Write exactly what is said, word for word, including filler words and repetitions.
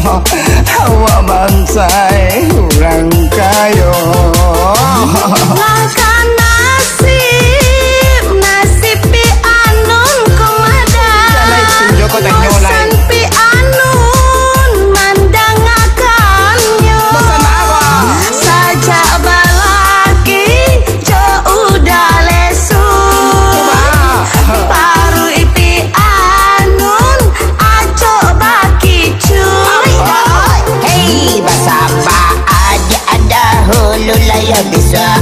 Awak bansai urang kayo. Lah ka nasib, nasib Pi Anun ko madan. Jan, Lai, tunjuk ko tanyo, Lai. Bosan Pi Anun mandangakan nyo. Bosan apo? Sajak balaki jo Uda Lesu. Kumaha? Paruik Pi Anun acok bakicuik. Hei, basaba aja dahulu lah yo, bisa